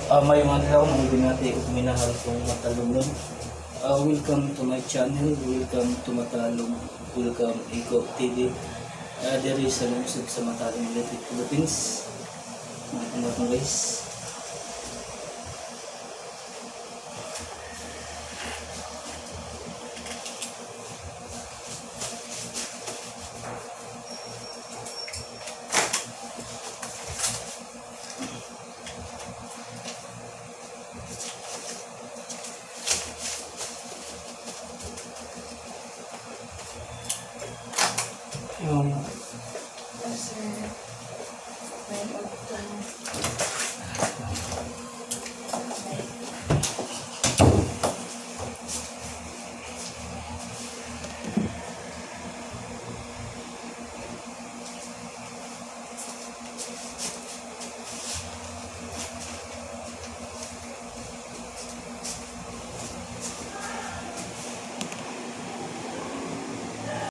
Maayong adlaw, mga binati ug minahal kong matalomnon. Welcome to my channel, welcome to Matalom, welcome Eco TV. Diri sa lungsod sa Matalom, Leyte, Philippines. Mga guys.